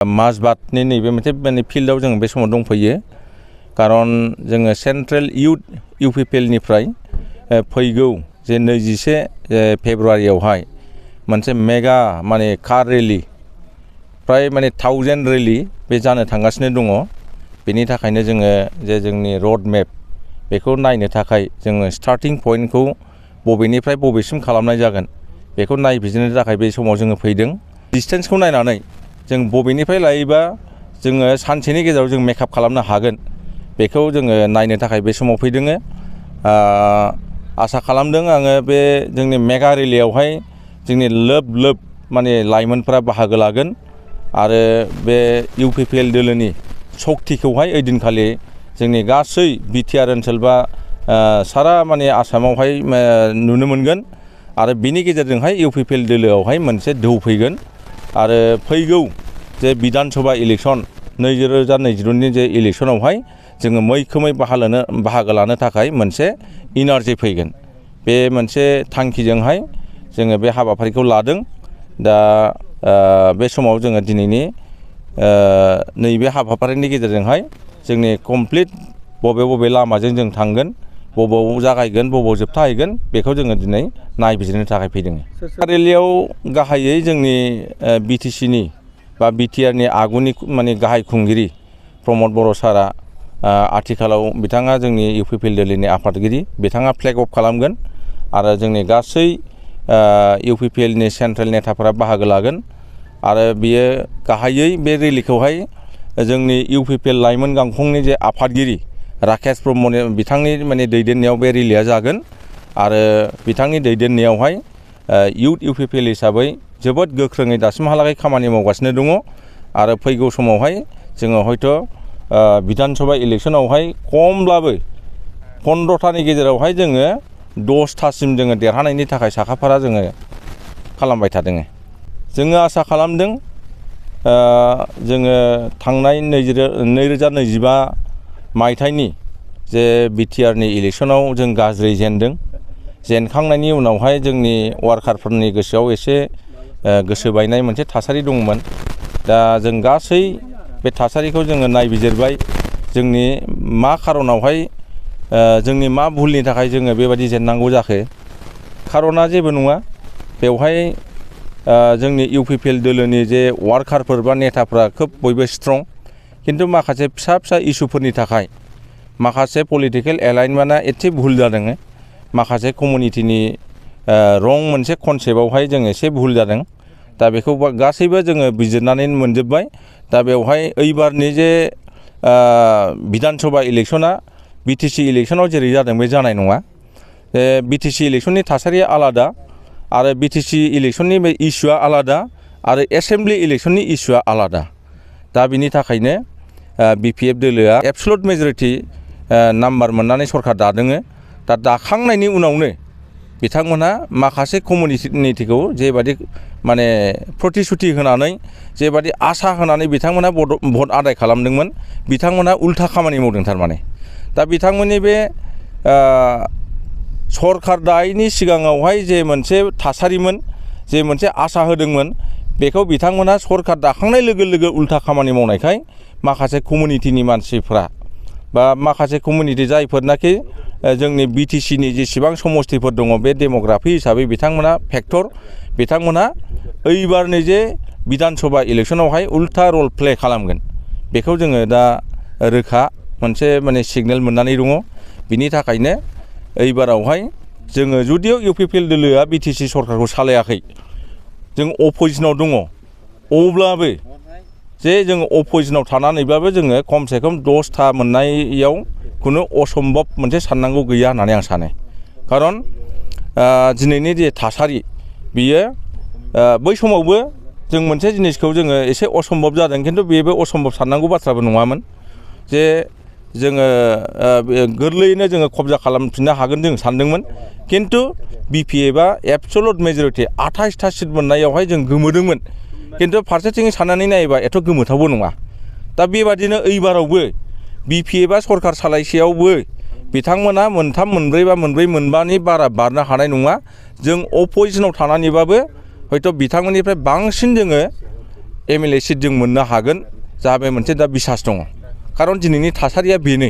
माजबातनि नैबे मोनसे माने फिल्डआव जों बे समाव दंफैयो खारन जोङो सेन्ट्रेल इउथ इउपिपिएलनिफ्राय फैगौ जे 21 फेब्रुवारियावहाय मोनसे मेगा माने कार रेलि प्राय माने 1000 रेलि बे जानो थांगासिनो दङ। बेनि थाखायनो जोङो जे जोंनि रोड मेप बेखौ नायनो थाखाय जोङो स्टार्टिं पइन्टखौ बबेनिफ्राय बबेसिम खालामनाय जागोन बेखौ नायबिजिरनो थाखाय बे समाव जोङो फैदों। डिस्टेन्सखौ नायनानै जों बबेनिफ्राय लायोबा जोङो सानसेनि गेजेराव जों मेकआप खालामनो हागोन बेखौ जोङो नायनो थाखाय बे समाव फैदों। आसा खालामदों आङो बे जोंनि मेगा रेलियावहाय जोंनि लोब माने लाइमोनफोरा बाहागो लागोन आरो बे इउपिपिएल दोलोनि सक्तिखौहाय ओइदिनखालि जोंनि गासै बिटिआर ओनसोल बा सारा माने आसामावहाय नुनो मोनगोन आरो बिनि गेजेरजोंहाय इउपिपिएल दोलोआवहाय मोनसे दोहौ फैगोन आरो फैगौ जे बिधान सभा इलेक्सन 2022नि जे इलेक्सनावहाय जोङो मैखोमै बाहागो लानो थाखाय मोनसे इनार्जि फैगोन। बे मोनसे थांखिजोंहाय जोङो बे हाबाफारिखौ लादों। दा बे समाव जोङो दिनैनि नैबे हाबाफारिनि गेजेरजोंहाय जोंनि कमप्लिट बबे लामाजों जों थांगोन, बबाव जागायगोन, बबाव जोबथाहैगोन बेखौ जोङो दिनै नायबिजिरनो थाखाय फैदों। रेलियाव गाहायै जोंनि बिटिसिनि बा बिटिआरनि आगुनि माने गाहाय खुंगिरि प्रमद बर' सारा आथिखालाव बिथाङा जोंनि इउपिपिएल दोलोनि आफादगिरि, बिथाङा फ्लेग अफ खालामगोन आरो जोंनि गासै इउपिपिएलनि सेन्ट्रेल नेताफोरा बाहागो लागोन आरो बियो गाहायै बे रेलिखौहाय जोंनि इउपिपिएल लाइमोन गांखंनि जे आफादगिरि राकेश ब्रह्मनि बिथांनि माने दैदेननायाव बे रेलिया जागोन आरो बिथांनि दैदेननायावहाय इउथ इउपिपिएल हिसाबै जोबोद गोख्रोङै दासिमहालागै खामानि मावगासिनो दङ आरो फैगौ समावहाय जोङो हयथ' बिधान सभा इलेक्सनावहाय खमब्लाबो 15थानि गेजेरावहाय जोङो 10थासिम जोङो देरहानायनि थाखाय साखाफारा जोङो खालामबाय थादों। जोङो आसा खालामदों जोङो थांनाय 2025 मायथाइनि जे बिटिआरनि इलेक्सनाव जों गाज्रि जेनखांनायनि उनावहाय जोंनि वार्कारफोरनि गोसोआव एसे गोसो बायनाय मोनसे थासारि दंमोन। दा जों गासै बे थासारिखौ जोङो नायबिजिरबाय। जोंनि मा खारनावहाय जोंनि मा भुलनि थाखाय जोङो बेबायदि जेननांगौ जाखो। खारना जेबो नङा, बेवहाय जोंनि इउपिपिएल दोलोनि जे वार्कारफोर बा नेताफ्रा खोब बयबो स्ट्रं, किन्तु माखासे फिसा इसुफोरनि थाखाय माखासे पलिटिकेल एलाइनमेन्टआ एसे भुल जादों। माखासे कमिउनिटिनि रं मोनसे कनसेप्टआवहाय जों एसे भुल जादों। दा बेखौ गासैबो जोङो बिजिरनानै मोनजोब्बाय। दा बेवहाय ओइबारनि जे बिधान सभा इलेक्सना बिटिसि इलेक्सनाव जेरै जादों बे जानाय नङा। बिटिसि इलेक्सननि थासारिया आलादा आरो बिटिसि इलेक्सननि बे इस्युआ आलादा आरो एसेम्बलि इलेक्सननि इस्युआ आलादा। दा बिनि थाखायनो बिपिएफ दोलोआ एबसलुट मेजरिटि नाम्बार मोननानै सरकार दादों। दा दाखांनायनि उनावनो बिथांमोनहा माखासे कमिउनिटिखौ जेबादि माने प्रतिश्रुति होनानै जेबादि आसा होनानै बिथांमोनहा भट आदाय खालामदोंमोन, बिथांमोनहा उल्था खामानि मावदों थारमाने। दा बिथांमोननि बे सरकार दायैनि सिगाङावहाय जे मोनसे थासारिमोन, जे मोनसे आसा होदोंमोन, बेखौ बिथांमोनहा सरकार दाखांनाय लोगो उल्था खामानि मावनायखाय माखासे कमिउनिटिनि मानसिफ्रा बा माखासे कमिउनिटि जायफोरनाखि जोंनि बिटिसिनि जेसेबां समस्तिफोर दङ बे डेम'ग्राफि हिसाबै बिथांमोना फेक्टर, बिथांमोना ओइबारनि जे बिधान सभा इलेक्सनावहाय उल्था रल प्ले खालामगोन बेखौ जोङो दा रोखा मोनसे माने सिगनेल मोननानै दङ। बिनि थाखायनो ओइबारावहाय जोङो जुदिও इउपिपिएल दोलोआ बिटिसि सरकारखौ सालायाखै, जों अपोजिसनाव दङ, अब्लाबो जे जोङो अपोजिसनाव थानानैब्लाबो जोङो खमसे खम 10था मोननायाव खुनु असम्भब मोनसे साननांगौ गैया होननानै आं सानो। खारन दिनैनि जे थासारि बियो बै समावबो जों मोनसे जिनिसखौ जोङो एसे असम्भब जादों, किन्तु बेबो असम्भब साननांगौ बाथ्राबो नङामोन जे जोङो गोरलैयैनो जोङो कब्जा खालामफिननो हागोन जों सानदोंमोन। किन्तु बिपिएफआ एबसलुट मेजरिटि 28था सिट मोननायावहाय जों गोमोदोंमोन, किन्तु फारसेथिं साननानै नायोबा एथ' गोमोथावबो नङा। दा बेबादिनो ओइबारावबो बिपिएफआ सरकार सालायसेयावबो बिथांमोना मोनथाम मोनब्रै बा मोनब्रै मोनबानि बारा बारनो हानाय नङा। जों अपोजिसनाव थानानैबाबो हयथ' बिथांमोननिफ्राय बांसिन जोङो एमएलए सिट जों मोननो हागोन जाहा बे मोनसे दा बिसास दङ खारन दिनैनि थासारिया बेनो